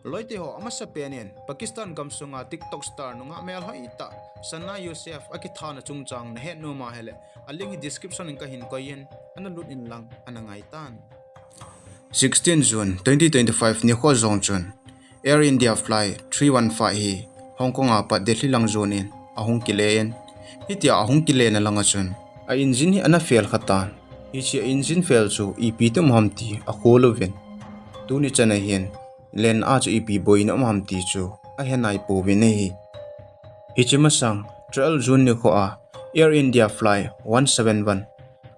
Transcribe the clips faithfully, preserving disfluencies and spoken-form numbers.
Loite ho, amasapen in Pakistan gamsunga TikTok star nungah melhoi tah Sana Youssef akithana chungchang nahet nom ahile, a link hi description in kahin koi in, ana lut in lang ana ngai tan. Sixteen June twenty twenty-five nikho jong chun Air India Flight three one five hi Hong Kong a pat Delhi lang jon in ahung kile in, hitia ahung kile na langa chun a engine hi ana fail kha tan. Hiche a engine fail chu ipi tum ham ti akholuvin, tuni chana hin lenna a chu ipi boina um ham ti chu ahe nai pouvin ahi. Hiche masang twelve June nikho a Air India Flight one seven one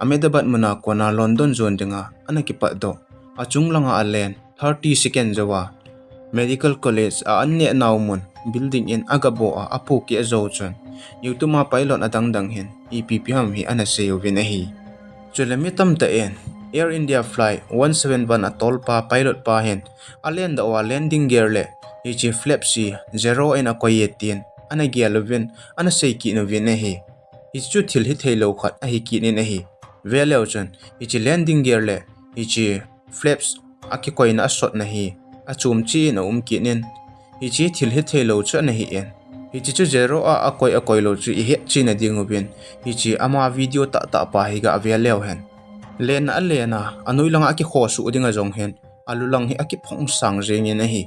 Ahmedabad muna kona London jon dinga ana kipatdoh. Achung langa alen thirty second jouva Medical College a an neh nau mun building in agabo a apohkeh jou chun YouTube a pilot adang dang hin ipi pi ham hi ana sei uvin ahi. Chule mi tamtah in Air India Flight one seven one a tolpa pilot pa hin alendoh uva landing gear le hiche flaps hi zero in akoi e tin ana gel uvin ana sei kit uvin ahi. Hichu thil hithei lou khat ahi kit in ahi. Veleu chun hiche landing gear le hiche flaps akikoina asotna hi achom cheh in aum kit in, hiche thil hithei lou chu ana hi in, hiche chu zero a akoi akoi lou chu ihet cheh na ding uvin, hiche ama video tahtah pa hi gah veleu hen, lenna alen a anoi langa akikhosuh dinga jong hin alulang hi akiphong sang jeng in ahi.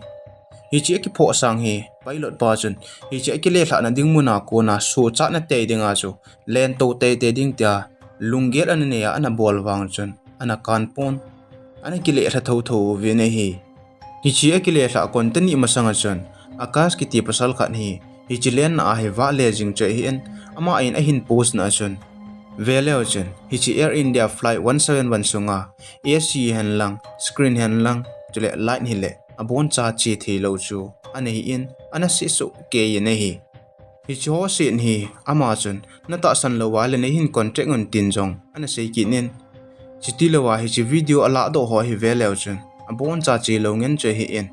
Hiche akiphoh sang hi pilot pa chun hiche akile lhahna ding muna kona sochatna tei dinga chu len to teitei ding tia lunggel ana nei a ana bol vang chun ana kan pon, ana kile lha thotho uvin ahi. Hiche akile lhah kon teni masanga chun Akash kiti pasal khat hi hiche lenna a hi vah le jing chu ahi in, ama in ahin post na chun, veleu chun hiche Air India Flight one seven one sunga A C hen lang, screen hen lang, chule light hile aboncha che thei lou chu ana hi in, ana seisoh kei in ahi. Hiche ho set hi ama chun natahsan lou uva le neihin contact un tin jong ana sei kit in, chuti louva hiche video alahdoh ho hi veleu chun aboncha che lou ngen chu ahi in,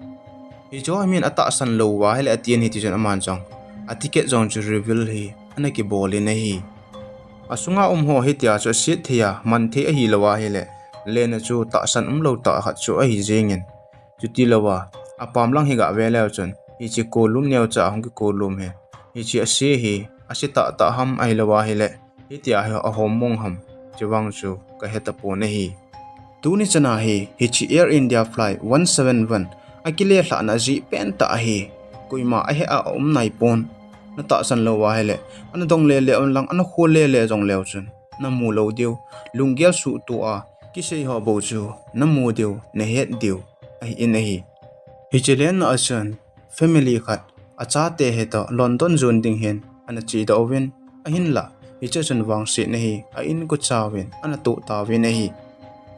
hiche ho hi min atahsan lou uva hile atin hiti chun aman jong a ticket jong chu reveal hi ana kibol in ahi. Asunga um ho hitia chu aset thei a man thei ahi louva hile, lenna chu tahsan umlou tah khat chu ahi jeng in, chuti louva apam lang hi gah veleu chun hiche kolum neocha ahung kikolum hi, hiche ase hi ase tahtah ham ahilouva hile hitia hi ahom mong ham, chuvang chu kahe tapon ahi. Tuni chana hi hiche Air India Flight one seven one akile lhahna jeh pentah hi koima ahe a aum nai pon. Natahsan lou uva hile ana dong lele un lang, ana khol lele jong leu chun namu lou diu, lunggel suhtoh a kisei ho bou chu namu diu, nahet diu ahi in ahi. Hiche lenna a chun family khat achate hitoh London jon ding hin ana chedoh uvin, ahinlah hiche chun vangsetna hi a inkocha uvin ana toh tauvin ahi.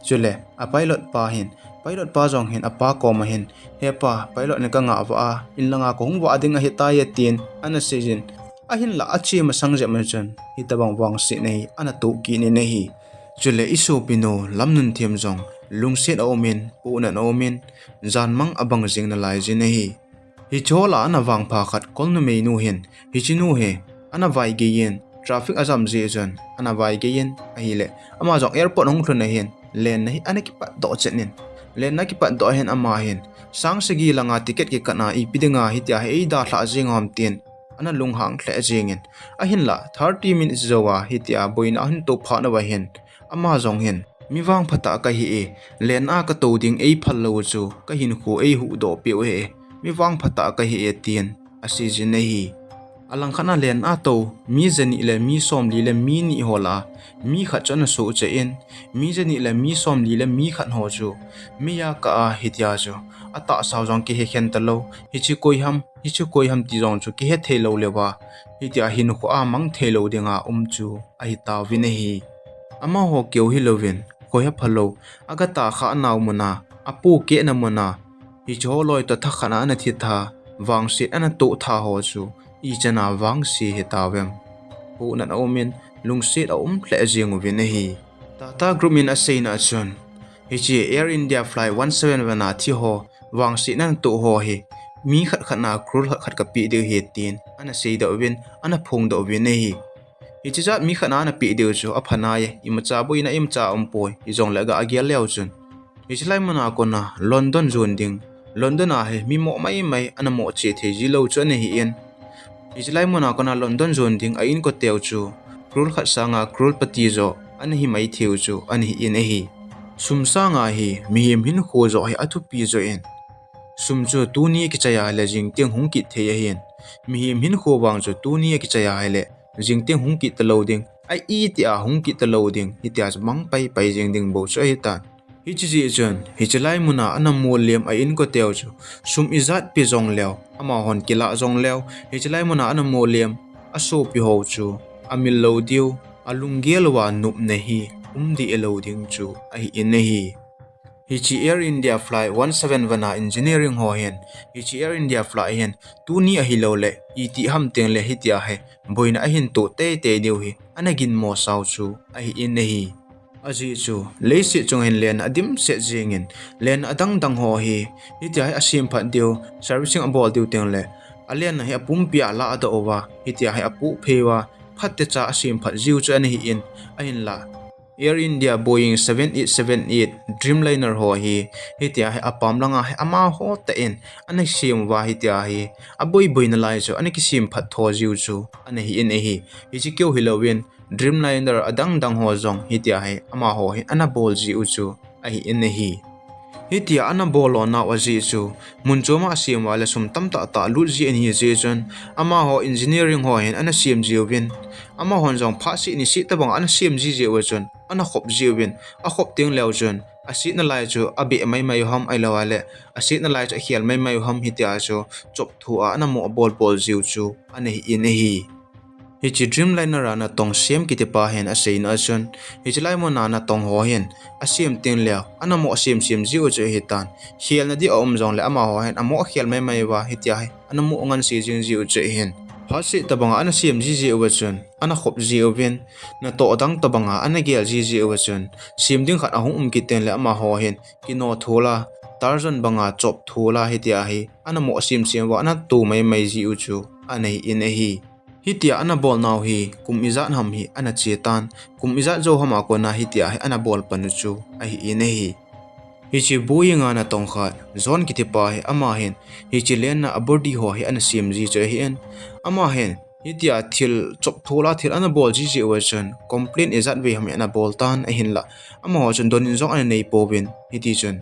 Chule a pilot pa hin, pilot pa jong hin apa koma hin, he pa, pilot in kangah vah a, in langa kahung vah ding ahitai e tin ana seijin, ahinlah ache masang jep ma chun hitobang vangsetna hi ana toh kit in ahi. Chule isopinu Lamnunthem jong lungset aumin, pohnat aumin, janmang abang jing nalai jin ahi. Hiche ho lah a ana vangpha khat Kol numeinu hin, hichenu hi ana vaigei in, traffic ajam jeh chun ana vaigei in ahile, ama jong airport ahung lhun ahin, lenna hi ana kipatdoh chet in, lenna kipatdoh ahin ama hin, sang sagi langa ticket kikatna ipi dinga hitia hi eidalhah jeng ham tin ana lunghang lheh jengin, ahinlah thirty minutes jouva hitia boina ahin toh phat uva hin, ama jong hin, mi vangphatah kahi e, lenna a katou ding eiphal lou chu kahinkho eihuhdoh peh u ahi, mi vangphatah kahi e tin aseijin ahi. Alangkhat a lenna a tou mi jani le mi somli le mi ni ho lah a mi khat chu ana sohchai in, mi jani le mi somli le mi khat ho chu meiya kah a hitia chu atahsau jong kihekhen talou, hiche koi ham, hichu koi ham ti jong chu kihethei lou leuva, hitia hinkho a mangthei lou dinga um chu ahitauvin ahi. Amaho keu hilouvin, khohe phalou, agatah khah nau muna, apohkehna muna, hiche ho loi toh thakhat a ana thitha, vangset ana tohtha ho chu ichan a vangse hitauvem? Pohnat aumin, lungset aum lheh jeng uvin ahi. Tata Group in aseina a chun, hiche Air India Flight one seven one a thi ho, vangsetna ana toh ho hi mi khat khat na crore khat khat kapeh diu ahi tin ana seidoh uvin, ana phongdoh uvin ahi. Hiche jat mi khat na ana peh diu chu apha nai e, imacha boina imacha aumpoi, hijongle agah gel leu chun, hiche lai muna kona London jon ding London a hi mi mo maimai ana mo cheh thei ji lou chu ana hi in. Hiche lai mun a kona London jon ding a inkote u chu crore khat sanga crorepati jo ana hi mai thei u chu ana hi in ahi. Sum sanga hi mihem hinkho jo hi athupi jo in. Sum chu tuni kichai a le jing teng hung kit thei ahin. Mihem hinkho vang chu tuni kichai a le jing teng hung kit talou ding. A iti a hung kit talou ding. Hitia chu mang pai pai jing ding bou chu ahi tan. Hiche jeh chun, hiche lai mun a ana mo lem a inkote u chu sum ijat pe jong leu, amahon kilah jong leu, hiche lai mun a ana mo lem a sopi ho chu amil lou diu, alunggel uva nopna hi um deh lou ding chu ahi in ahi. Hiche Air India Flight one seven one a engineering ho hin, hiche Air India Flight hin tuni ahilou le iti ham teng le hitia hi boina ahin toh teitei diu hi ana ginmo sau chu ahi in ahi. Ajeh chu leiset chung hin len adimset jing in, len adang dang ho hi hitia hi asem phat diu, servicing abol diu teng le alen hi apumpi a la adoh uva, hitia hi apoh phei uva, phatecha asem phat jiu chu ana hi in, ahinla Air India Boeing seven eight seven eight Dreamliner ho hi hitia hi apam langa hi amaho tah in ana sem uva, hitia hi aboi boina lai chu ana kisem phat tho jiu chu ana hi in ahi. Hiche keu hilou in Dreamliner adang dang ho jong hitia hi amaho hin ana bol jiu chu ahi in ahi. Hitia ana bol lona u ajeh chu mun chom a asem uva le sum tamtah tah lut ji ana hi jeh chun, amaho engineering ho hin ana sem jiuvin, amahon jong phat seh ni seh tabang ana sem ji jeh u chun, ana khop jiuvin, akhop teng leu chun asetna lai chu abeh maimai u ham ahilou le asetna lai chu akhel maimai u ham, hitia chu chop thu a ana mo bol bol jiu chu ana hi in ahi. Hiche Dreamliner a natong Sam kitipa hin aseina a chun, hiche lai mun a natong ho hin asem teng leu ana mo sem sem jiu chu ahi tan. Khelna ding aum jongle amaho hin amo khel maimai uva, hitia hi ana mo ngansi jing jiu chu ahin. Phat seh tabang a ana sem ji jeh u chun ana khop jiuvin, natoh dang tabang a ana gel ji jeh u chun sem ding khat ahung um kit teng le amaho hin kino thul a, Tarzan banga chop thul a, hitia hi ana mo sem sem uva ana to maimai jiu chu ana hi in ahi. Hitia ana bol nau hi kum ijat ham hi ana che tan, kum ijat jou ham a kona hitia hi ana bol pan u chu ahi in ahi. Hiche Boeing a natong khat John kitipa hi, ama hin hiche lenna a body ho hi ana sem ji chu ahi in, ama hin hitia thil chop thul a thil ana bol ji jeh u chun complain ijat vei ham hi ana bol tan, ahinla amaho chun don in jong ana nei pouvin, hiti chun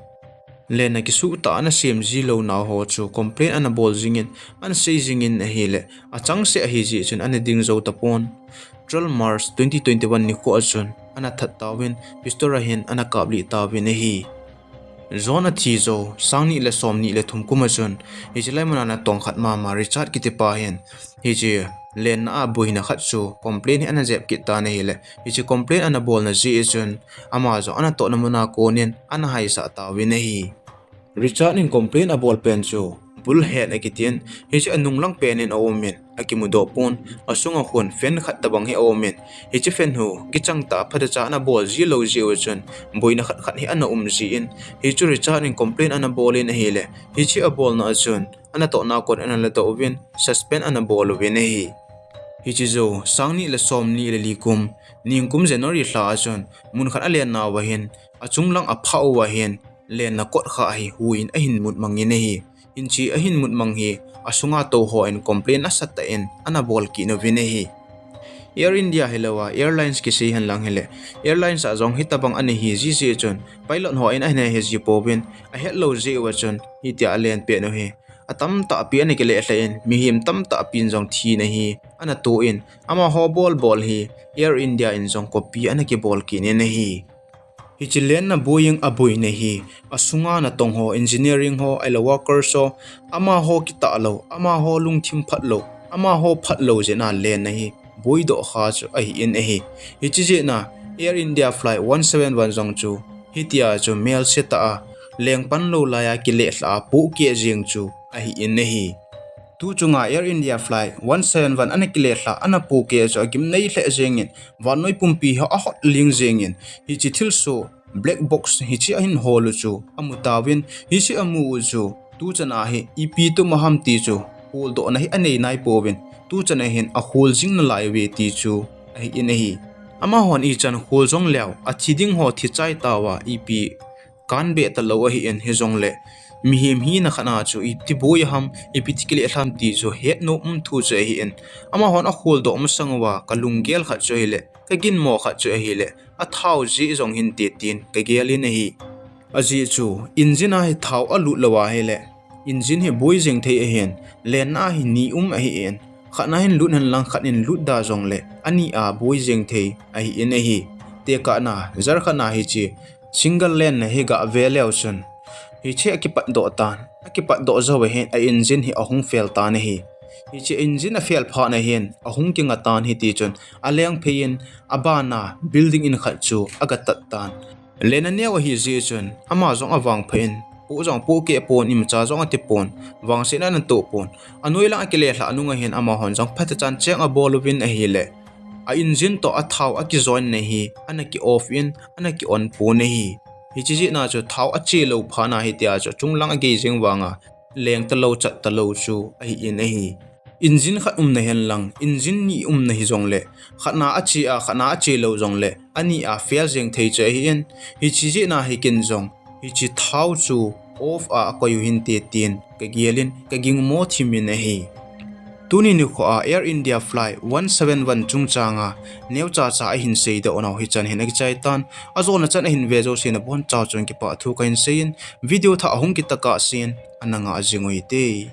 lenna kisuh tah ana sem ji lou nau ho chu complain ana bol jing in, ana sei jing in ahile, achangseh ahi jeh chun ana ding jou tapon. Twelve March twenty twenty-one nikho a chun ana that tauvin, pistol a hin ana kaplih tauvin ahi. John athi jou sang ni le som ni le thum kum a chun, hiche lai mun a natong khat mama Richard kitipa hin hiche lenna a boina khat chu complain hi ana jep kit tan ahile, hiche complain ana bolna jeh chun ama jong anatohna mun a kon in ana haisah tauvin ahi. Richard in complain abol pen chu bullhead akitin, hiche anung lang pen in aum in, akimudoh pon, asunga khun fan khat tabang hi aum in, hiche fan hi kichang tah a phatecha ana bol ji lou jeh u chun boina khat khat hi ana um ji in, hichu Richard in complain ana bol in ahile, hiche abolna a chun anatohna kon ana ladoh uvin, suspend ana bol uvin ahi. Hiche jou sang ni le som ni le li kum, ningkum January lha a chun mun khat alen nauva hin, achung lang aphah uva hin lenna kot khat hi hui in ahin mut mang in ahi. Hiche ahin mut mang hi asunga tou hon complain nasatah in ana bol kit uvin ahi. Air India hilou a airlines kisei hen lang hile, airlines a jong hitabang ana hi ji jeh chun pilot hon ana he ji pouvin, ahet lou jeh uva chun hitia alen pet u hi atamtah pi ana kileh lheh in, mihem tamtah pin jong thina hi ana to in, amaho bol bol hi Air India in jong copy ana kibol kit in ahi. Hiche lenna Boeing aboina hi asunga natong ho, engineering ho, ahilou workers ho, amaho kitah lou, amaho lungthim phat lou, amaho phat lou jeh a lenna hi boidoh kha chu ahi in ahi. Hiche jeh a Air India Flight one seven one jong chu hitia chu melse tah a leng pan lou lai a kileh lhah a pohkeh jeng chu ahi in ahi. Tu chunga Air India Flight one seven one ana kileh lhah, ana pohkeh chu agimnei lheh jeng in, vannoi pumpi hi ahot ling jeng in, hiche thilsoh black box hiche ahin hol u chu amu tauvin, hiche amu u chu tuchan a hi ipi tuma ham ti chu holdohna hi anei nai pouvin, tuchan a hin ahol jing nalai uve ti chu ahi in ahi. Amahon ichan hol jong leu, athi ding ho thi chai tauva, ipi kanbeh talou ahi in, hijongle Mihem hina khat a chu iti boi ham, ipi ti kile lham ti chu hetnom um thu chu ahin. Amahon akholdoh masang uva kalunggel khat chu ahile, kaginmo khat chu ahile, athao jeh jong hinte tin kagelin ahi. Ajeh chu, engine a hi thao alut lou ahile, engine hi boi jeng thei ahin, lenna hi ni um ahin, khat na hin lut henlang khat in lut da jongle, ani a boi jeng thei ahin ahi. Tekahna, jar khat na hiche, single lenna hi gave leu chun, hiche akipatdoh tan, akipatdoh jou ahin, a engine hi ahung fail tan ahi. Hiche engine afail phat na hin, ahung kinga tan hiti chun, alengphei in, abana building in khat chu agatat tan. Lenna neo ahi jeh chun, ama jong avangpha in, poh jong poh keh pon, imacha jong ati pon, vangsetna ana toh pon. Anoi lang akile lhah nung ahin amahon jong phatechan check abol uvin ahile, a engine toh athao akijoin na hi, ana ki off in, ana ki on pon ahi. Hiche jeh na chu thao ache lou phat na hitia chu chunglang agei jeng vanga, leng talou, chat talou chu ahin ahi. Engine khat umna henlang, engine ni umna hijongle, khat na ache a, khat na ache lou jongle, ani a fail jeng thei chu ahin, hiche jeh na hi ken jong, hiche thao chu off a akoi u hinte tin kagelin, kaginmo thim in ahi. Tuni nikho a Air India Flight one seven one chungchang a neocha cha ahin seidoh nau hichan hin akichai tan, ajona chan ahin ve jouse nabonchau chun kipah thu kahin sei in, video thah ahung kit tokah sen, ana nga jing u hite.